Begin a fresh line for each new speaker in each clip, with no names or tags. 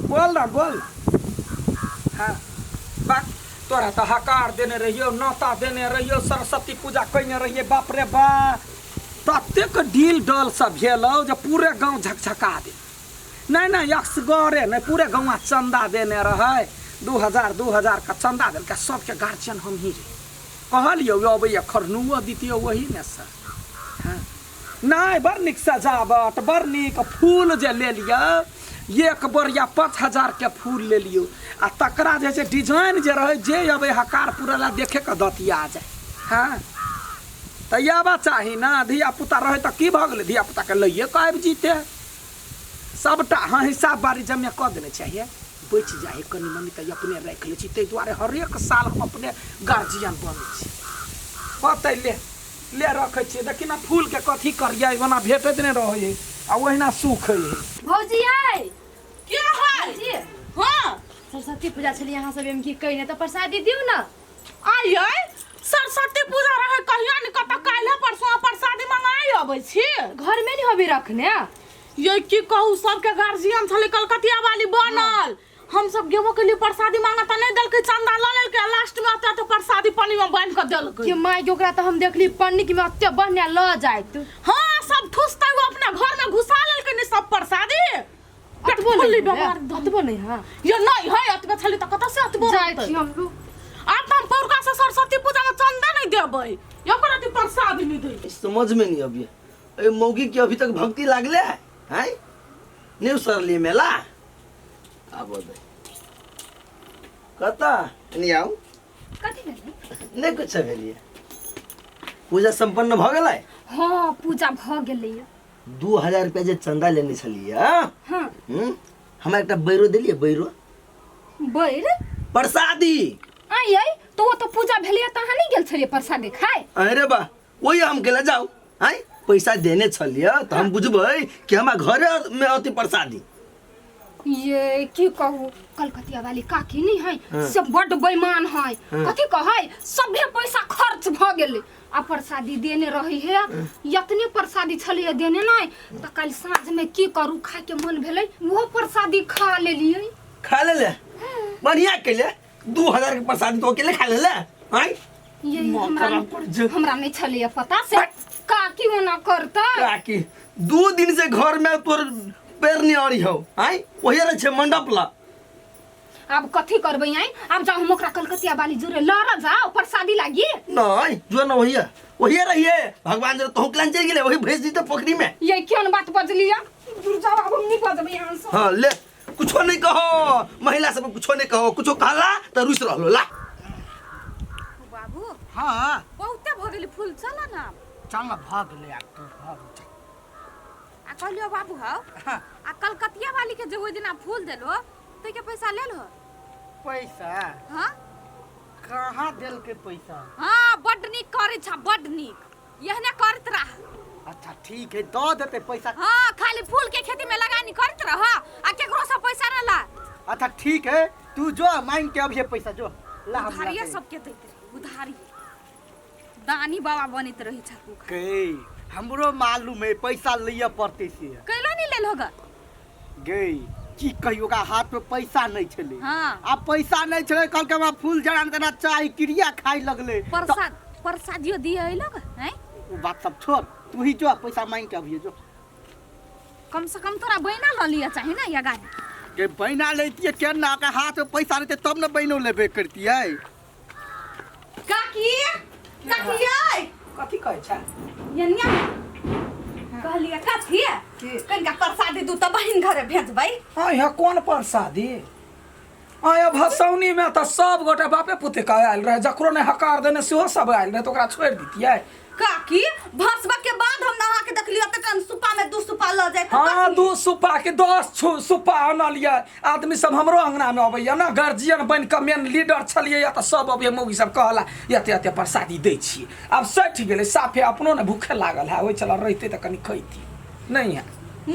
बोल ना बोल ना। हाँ बा तोरा तऽ हकार देने रहियौ नौता देने रहियौ सरस्वती पूजा कयने रहियै बाप रे बा ततेक डील डल सब भेलौ जे पूरे गाँव झकझका दे नहि नहि असगरे नहि पूरे गाँव चन्दा देने रहै 2000 2000 के चन्दा देलकै सबके गार्जियन हमही रही कहलियौ अबैया खरनुओ दितियौ वही ने सर हाँ नहि बड़ नीक सजावट बड़ नीक फूल जे लेलियै एक बोरिया 5000 के फूल लेलियौ आ तकरा जे छै डिजाइन जे रहै जे अबै हकार पूरा ला देखे के दतिया जाय हँ तऽ आबऽ चाही ने धिया पुता रहै तऽ की भऽ गेलै धिया पुताके लैए कऽ आबि जीते सबटा हाँ हिसाब बारी जमे कऽ देने चाहिए बचि जाइ है कनि मनि तऽ अपने राखि लै छी ताहि दुआरे हरेक साल हम अपने गार्जियन बनै छी होतै ले ले रखै छियै देखी ने फूलके कथी करियै ओना भेटैत नहि रहै है आ ओहिना सुखै है
भौजी आइ
के है
भौजी
हाँ
सरस्वती पूजा छलियै अहाँ सब एम की कहिने तऽ प्रसादी दियौ ने
आइ यै सरस्वती पूजा रहे कहिया ने कतऽ काल्हि परसों प्रसादी मंगाई अबै छी
घरमे नहि होबे रखने
ये की कहू सबके गार्जियन छलै कलकतिया वाली बनल हम सब गेबो केलिए प्रसादी मांगा तऽ नहि देलकै चंदा लऽ लेलकै आ लास्ट में अते अते प्रसादी पानी में बांधि कऽ देलकै
के माय के ओकरा तऽ हम देखली पन्नी में ओते बढ़िया लऽ जाइत
हाँ सब ठुसतै ओ अपना घर में घुसा लेलकै ने सब प्रसादी पेट
अतबो
फुल्ली
नहि
बेमार
है, अतबो नहि है
ये नहीं है अतबे छलै तऽ कतऽ से अतबो
जाइ
रहतै?
छी हम लोग
आब तऽ हम पौरका से सरस्वती पूजा में चंदा नहीं देबै ओकरा अथी प्रसाद नहीं देबै
समझ में नहीं अभी ए मौगी के अभी तक भक्ति लागले है हैं नहीं उसरली मेला आबो दे कता नहीं आऊ
कथी भेलै
नहीं कुछ भेलिए पूजा संपन्न भ गेलै
हाँ पूजा भऽ गेलैए
2000 रुपया जे चंदा लेने छलियै
हाँ
हमरा एकटा बैरो देलियै बैरो
बैर
प्रसादी
आइ अइ तऽ ओ तऽ पूजा भेलैए तऽ अहाँ नहि गेल छलियै प्रसादी खाय
अरे बा वही हम केला जाउ आँय पैसा देने छलियै तऽ हम बुझबै कि हमरा घरे में अति प्रसादी
ये की कहू कलकतिया वाली काकी नहीं है से बड्ड बेईमान है कथी कहै सभे पैसा खर्च भऽ गेलै आ प्रसादी देने रही है यतने प्रसादी छलैए देने नहि तऽ काल्हि साँझमे की करू खायके मन भेलै ओहो प्रसादी खा लेलियै
खा ले ले बढ़िया केले 2000 के प्रसादी तो अकेले खा ले ले आँय
ये
माँ
हमरा
खराब पड़ जे।
हमरा नहीं छलैए पता से काकी ओना करतै
काकी दू दिन से घर में तोर पैर नहीं अड़ी हो आँय वही रहे छे मंडप ला
आब कथी करबै आइ आब जाउ हम ओकरा कलकतिया वाली जोरे लड़ जाउ प्रसादी लागी
नहीं जो ना वही है वही रहिए भगवान जरा तोहू क्लान चल गेले वही भेज दी तो पोखरी में
ये केहन बात बजलियै दूर जाउ आब हम नहीं बजबै अहाँ से
हाँ ले कुछो नहीं कहो महिला सब कुछो नहीं कहो कुछो कहला तो रुस रहलो ला
बाबू
हाँ
बहुते भऽ गेलै फूल चल ना
चल ना भऽ गेलै आब तो भऽ गेलै
आ कहलियो बाबू हौ
हाँ।
आ कलकतिया वाली के जे ओहि दिना फूल देलो ताहिके पैसा लेल हो
पैसा
हाँ
कहाँ देलकै पैसा
हाँ बड्ड नीक करै छ बड्ड नीक एहने करैत रह
अच्छा ठीक है दऽ देतै पैसा
हाँ खाली फूल के खेती में लगानी करैत रह आ केकरो से पैसा न ला
अच्छा ठीक है तू जो मांग के अभी पैसा जो ला हम
उधारिये
लाते।
सबके दैत रही उधारी दानी बाबा बनैत रही छ तू
के हमरो मालूम है पैसा लिअ पड़तै से
कैला नहीं लेल होगा
गे की कहियो ओकरा हाथ में पैसा नहीं छलै
हाँ।
आ पैसा नहीं छलै कहलकै हमरा फूल जरा देना चाही क्रिया खाइ लगलै तऽ
प्रसाद प्रसादियो दिए है लोग हैं
ओ बात सब छोड़ तू ही जो पैसा मांग के अभिये जो
कम से कम तोरा बहिना लऽ लिअ चाही ने या गाड़ी
के बहिना लैतियै केना ओकरा हाथ में पैसा रहतै तब ने बहिनो लेबे करतियै
काकी काकी यै
कथी कहै छै
यनिया कहलिए कथी कनिका प्रसादी दू तऽ बहिन घरे भेजबै
हाँ यहाँ कोन प्रसादी आय भसौनी में तऽ सब गोटे बापे पुते के आयल रहे जकरो नहि हकार देने सेहो सब आयल रहे तऽ ओकरा छोड़ि दितियै
काकी भसबा के बाद हम नहा के देखलियो तऽ कन सुपा में दू सुपा लऽ जाय
हाँ दू सुपा के 10 सुपा आनलियै आदमी सब हमरो अंगना में अबैया ने गार्जियन बनि कऽ मेन लीडर छलियै तऽ सब अबैया मौगी सब कहला एते एते प्रसादी दै छियै आब सठि गेलै साफे अपनो ने भूखे लागल है ओहि चला रहितै तऽ कनि खैती नहीं है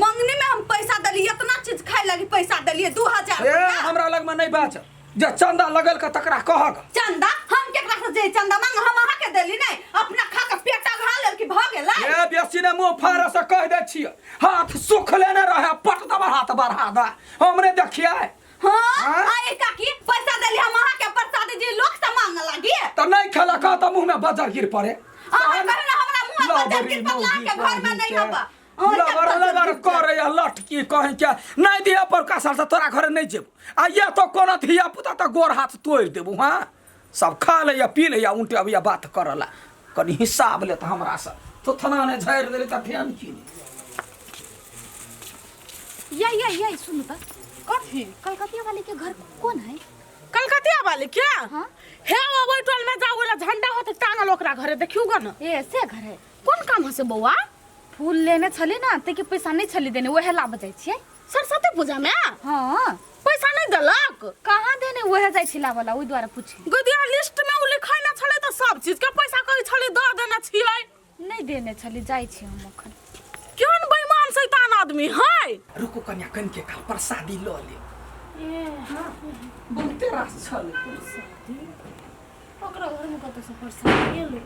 मंगनी में हम पैसा देलिए इतना चीज खाए लगी पैसा देलिए 2000
ए
रुपया।
हमरा लग में नहीं बाज जे चंदा लगल के तकरा कहक
चंदा हम केकरा से जे चंदा मांग हम अहाँ के देली नहीं अपना खा के पेटा घा लेल कि भ गेलै
ए बेसी ने मुंह फाड़ से कह दे छियै हाथ सुख लेने रहे पट दबा हाथ बढ़ा दा हमरे देखिए
हां
हाँ?
आए काकी पैसा देली हम अहाँ के प्रसादी जे लोग से मांग लागी
तऽ नहि खेलक तऽ मुँह में बजर गिर पड़े
अहाँ कहू ना हमरा मुँह में बजर गिर पड़ला के घर में नहीं हबा
लबर लबर करे या लटकी कहीं के नहीं दिया पर का से तोरा घरे नहीं जेबू आ ये तो कोनो धिया पुता तऽ गोर हाथ तोड़ि देबू हाँ सब खा ले या पी ले या उनटे अबिया बात करला कनी हिसाब लेत हमरा से तो थना ने झाड़ि देली तऽ फेन की
या या या सुनू तऽ
कथी
कलकतिया वाले के घर कौन है
कलकतिया वाले क्या
हाँ।
हे ओ ओहि टोल में जाओ ओला झंडा होते टांगल ओकरा घरे देखियो ग न
ए से घर है
कोन काम हसे बौआ
फूल लेने छली ना ते के पैसा नहीं छली देने वहे लाबऽ जाइ छियै
सरस्वती पूजा में
हाँ
पैसा नहीं देलक
कहाँ देने वहे जाइ छी लाबऽ ला ओहि दुआरे पूछली
गोदिया लिस्ट में उ लिखै ना छलै तऽ सब चीज के पैसा कहै छलै दऽ देने छियै
नहीं देने छली जाइ छी हम अखन
केहन बेईमान शैतान आदमी है
रुकू कन्या कनिके काल प्रसादी लऽ ले बहुते रास छल
ओकरा घरमे कतऽसँ प्रसादी एलै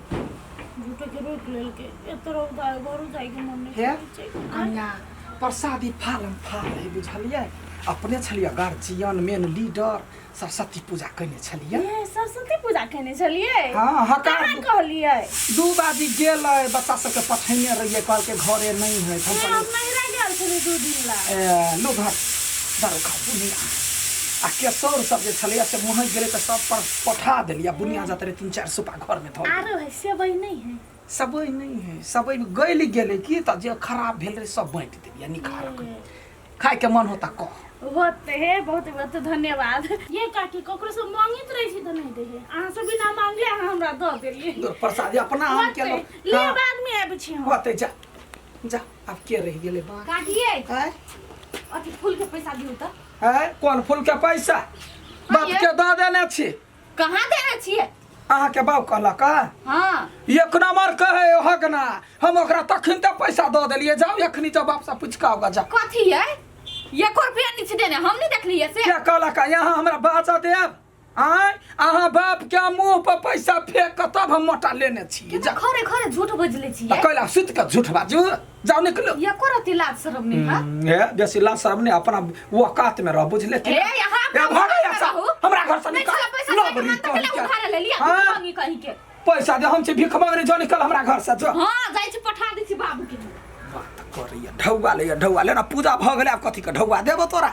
झूठे के रोकि लेलकै एते रौदा है घरो जाइके मन नहि
हे
करै छै
कन्या प्रसादी फालम फाल है बुझलियै अपने छलियै गार्जियन मेन लीडर सरस्वती पूजा कयने छलियै
ए सरस्वती पूजा केने छलियै
हाँ हकार
कहाँ कहलियै
दू बाजी गेलै बच्चा सबके पठेने रहियै कहलकै घरे नहि है तऽ हम
ए, हम
कहलियै,
नहिरा गेल छलियै 2 दिन ला
ए, लो धर दारू खाउ बुनिया आ केसौर सब जे छलैया से मुँह गेलै तऽ सब पर पठा देलियै बुनिया जात रहै 3-4 सुपा घरमे धऽ
आरो है सेवई नहीं है
सबइ नहि है सबइ गलि गेलै की तऽ जे खराब भेल रहै सब बाँटि देलियै निखार खायके मन होता कह
होते है बहुत बहुत धन्यवाद ये काकी ककरो से मांगित रहे छी तऽ नहीं दे है अहाँ से बिना मांगले अहाँ हमरा दऽ देलियै
तोर प्रसादी अपना हम के
होते, ले बाद में आबै छी हम
होते जा जा आब के रहि गेलै बात
काकिए
आँय
अथी फूल के पैसा दियौ तऽ
आँय कोन फूल के पैसा बाप के दऽ देने छी
कहाँ देने छियै
अहाँके बाप कहलक
हाँ
एक नंबर कहे हगना हम ओकरा तखन तऽ पैसा दऽ देलियै जाउ एखनी जाउ बाप से पूछि कऽ आउ जा
कथी है एको रुपया नहीं देने हम नहीं देखलियै से
क्या कहलक यहाँ हमरा बाजा देब आँय अहाँ बाप के मुंह पर पैसा फेंक कऽ तब हम मोटा लेने छियै जा
खरे खरे झूठ बजले छियै
तऽ कैला सुति कऽ झूठ बाजू जाउ निकलू
एको रति लाज शरम नहीं है
हे बेसी लाज शरम नहीं अपना औकात में रह बुझले कि
ए, यहाँ
ए, भागो यहाँ से।
रहू।
हमरा घर से
नहीं
निकल
छला पैसा
लो
लेके
बड़ी
मन तक
कहीं
ले
के।
उधार ले लिया
हाँ?
भीख मांगी कहीं के
पैसा दे हम छी भीख मांगने जो निकल हमरा घर से जो
हाँ जाइ छी पठा दै छी बाबू के
बात करैया ढौआ लैया ढौआ ले ना पूजा भऽ गेलै आब कथी के ढौआ देबो तोरा